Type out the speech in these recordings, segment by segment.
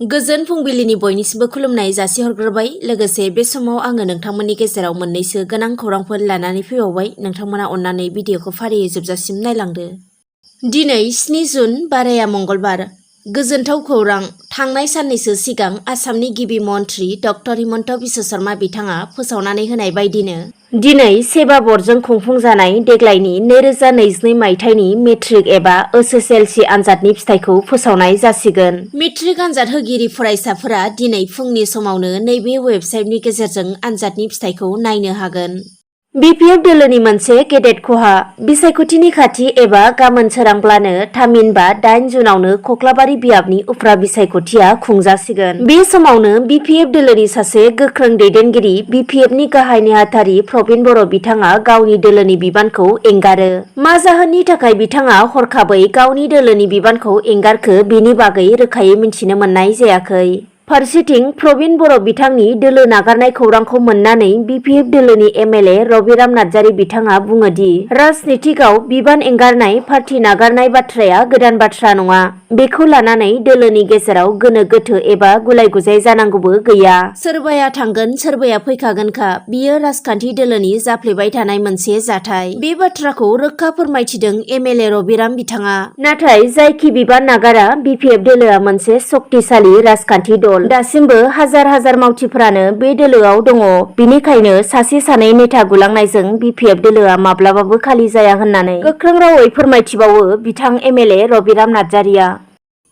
गोजोन फुंबिलिनि बयनिसिमबो खुलुमनाय जासिहरग्रोबाय। लोगोसे बे समाव आङो नोंथांमोननि गेजेराव मोननैसो गोनां खौरांफोर लानानै फैबावबाय। नोंथांमोना अन्नानै भिडिअखौ फारियै जोबजासिम नायलांदो। दिनै 7 जुन बाराया मंगलबार। गोजोनथाव खौरां। थांनाय साननैसो सिगां आसामनि गिबि मन्थ्रि डक्टर हिमन्त बिश्व शर्मा बिथाङा फोसावनानै होनाय बायदिनो दिनै सेबा बर्डजों खुंफुंजानाय देग्लायनि 2022 मायथाइनि मेट्रिक एबा एसएसएलसि आनजादनि फिथाइखौ फोसावनाय जासिगोन। मेट्रिक आनजाद होगिरि फरायसाफोरा दिनै फुंनि समावनो नैबे वेबसाइटनि गेजेरजों आनजादनि फिथाइखौ नायनो हागोन। बिपिएफ दोलोनि मोनसे गेदेर खहा। बिसायख'थिनि खाथि एबा गाबोन सोरांब्लानो थामहिनबा 8 जुनावनो खख्लाबारि बियाबनि उफ्रा बिसायख'थिया खुंजासिगोन। बे समावनो बिपिएफ दोलोनि सासे गोख्रों दैदेनगिरि बिपिएफनि गाहाय नेहाथारि प्रबिन बर' बिथाङा गावनि दोलोनि बिबानखौ एंगारो। मा जाहोननि थाखाय बिथाङा हरखाबै गावनि दोलोनि बिबानखौ एंगारखो बेनि बागै रोखायै मिन्थिनो मोननाय जायाखै। फारसेथिं प्रबिन बर' बिथांनि दोलो नागारनाय खौरांखौ मोननानै बिपिएफ दोलोनि एमएलए रबिराम नार्जारी बिथाङा बुङो दि राजनितिकआव बिबान एंगारनाय पार्टी नागारनाय बाथ्राया गोदान बाथ्रा नङा। बेखौ लानानै दोलोनि गेजेराव गोनो गोथो एबा गुलाय गुजाय जानांगौबो गैया। सोरबाया थांगोन सोरबाया फैखागोनखा। बियो राजखान्थि दोलोनि जाफ्लेबाय थानाय मोनसे जाथाय। बे बाथ्राखौ रोखा फोरमायथिदों एमएलए रबिराम बिथाङा। नाथाय जायखि बिबान नागारा बिपिएफ दोलोआ मोनसे शक्तिशाली राजखान्थि दल। दासिमबो हाजार हाजार मावथिफोरानो बे दोलोआव दङ। बिनिखायनो सासे सानै नेता गुलांनायजों बिपिएफ दोलोआ माब्लाबाबो खालि जाया होननानै गोख्रों रावै फोरमायथिबावो बिथां एमएलए रबिराम नार्जारीआ।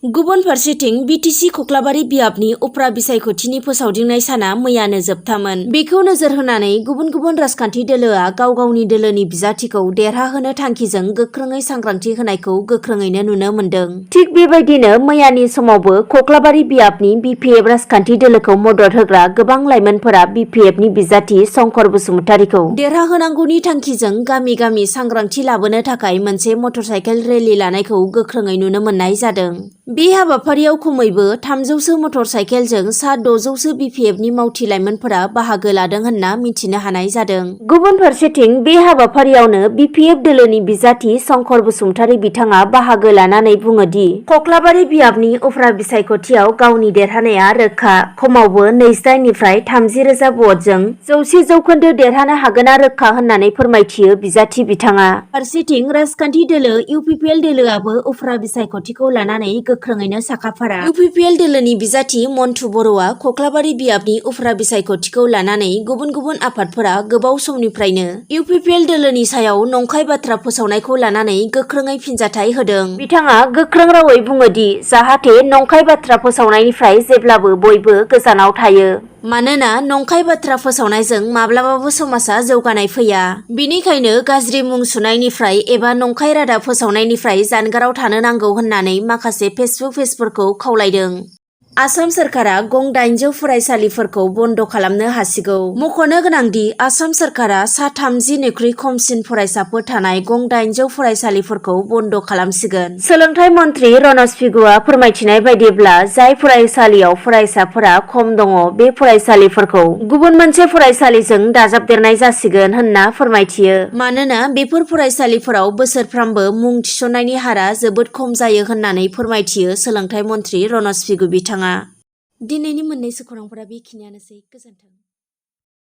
गुबुन फारसेथिं बिटिसि खख्लाबारि बियाबनि उफ्रा बिसायख'थिनि फोसावदिंनाय साना मैयानो जोबथामोन। बेखौ नोजोर होनानै गुबुन गुबुन राजखान्थि दोलोआ गाव गावनि दोलोनि बिजाथिखौ देरहाहोनो थांखिजों गोख्रोङै सांग्रांथि होनायखौ गोख्रोङैनो नुनो मोन्दों। थिग बेबायदिनो मैयानि समावबो खख्लाबारि बियाबनि बिपिएफ राजखान्थि दोलोखौ मदद होग्रा गोबां लाइमोनफोरा बिपिएफनि बिजाथि शंकर बसुमतारीखौ देरहाहोनांगौनि थांखिजों गामि गामि सांग्रांथि लाबोनो थाखाय मोनसे मटरसाइकेल रेली लानायखौ गोख्रोङै नुनो मोननाय जादों। बे हाबाफारियाव खमैबो 300सो मटर साइकेलजों सा 600सो बिपिएफनि मावथि लाइमोनफोरा बाहागो लादों होनना मिथिनो हानाय जादों। गुबुन फारसेथिं बे हाबाफारियावनो बिपिएफ दोलोनि बिजाथि शंकर बसुमतारी बिथाङा बाहागो लानानै बुङो दि खख्लाबारि बियाबनि उफ्रा बिसायख'थियाव गावनि देरहानाया रोखा। खमावबो 28 निफ्राय 30 रोजा भटजों 100% देरहानो हागोना रोखा होननानै फोरमायथियो बिजाथि बिथाङा। फारसेथिं राजखान्थि दोलो इउपिपिएल दोलोआबो उफ्रा बिसायख'थिखौ लानानै गोख्रोङैनो साखाफारा। इउपिपिएल दोलोनि बिजाथि मन्टु बर'आ खख्लाबारि बियाबनि उफ्रा बिसायख'थिखौ लानानै गुबुन गुबुन आफादफोरा गोबाव समनिफ्रायनो इउपिपिएल दोलोनि सायाव नंखाय बाथ्रा फोसावनायखौ लानानै गोख्रोङै फिनजाथाय होदों। बिथाङा गोख्रों रावै बुङो दि जाहाथे नंखाय बाथ्रा फोसावनायनिफ्राय जेब्लाबो बयबो गोजानाव थायो। मानोना नंखाय बाथ्रा फोसावनायजों माब्लाबाबो समाजा जौगानाय फैया। बेनिखायनो गाज्रि मुं सुनायनिफ्राय एबा नंखाय रादाब फोसावनायनिफ्राय जानगाराव थानो नांगौ होननानै माखासे फेसबुक पेजफोरखौ खावलायदों। आसाम सोरखारा गं 800 फरायसालिफोरखौ बन्द' खालामनो हासिगौ। मख'नो गोनांदि आसाम सोरखारा सा 30 निख्रुइ खमसिन फरायसाफोर थानाय गं 800 फरायसालिफोरखौ बन्द' खालामसिगोन। सोलोंथाइ मन्थ्रि रनज पेगुआ फोरमायथिनाय बायदिब्ला जाय फरायसालियाव फरायसाफोरा खम दङ बे फरायसालिफोरखौ गुबुन मोनसे फरायसालिजों दाजाबदेरनाय जासिगोन होनना फोरमायथियो। मानोना बेफोर फरायसालिफोराव बोसोरफ्रामबो मुं थिसननायनि हारआ जोबोद खम जायो होननानै फोरमायथियो सोलोंथाइ मन्थ्रि रनज पेगु बिथाङा। दिनैनि मोननैसो खौरांफोरा बेखिनियानोसै। गोजोन्थों।